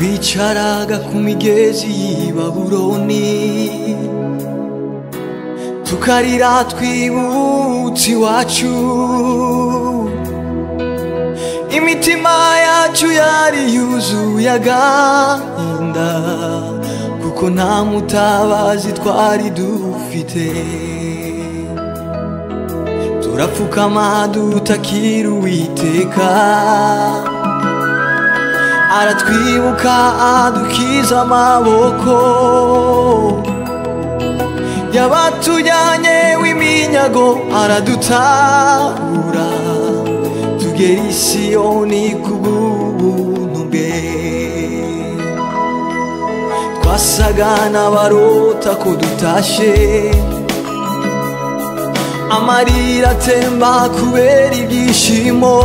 Twicaraga ku migezi y'i Babuloni, tukarira twibutse iwacu. Imitima yacu yari yuzuye agahinda, kuko nta mutabazi twari dufite. Turapfukama dutakira Uwiteka, aratwibuka adukiza amaboko y'abatujyanye w'iminyago, aradutabura tugera i Siyoni kubw'ubuntu bwe. Twasaga n'abarota ko dutashe, amarira atemba kubera ibyishimo.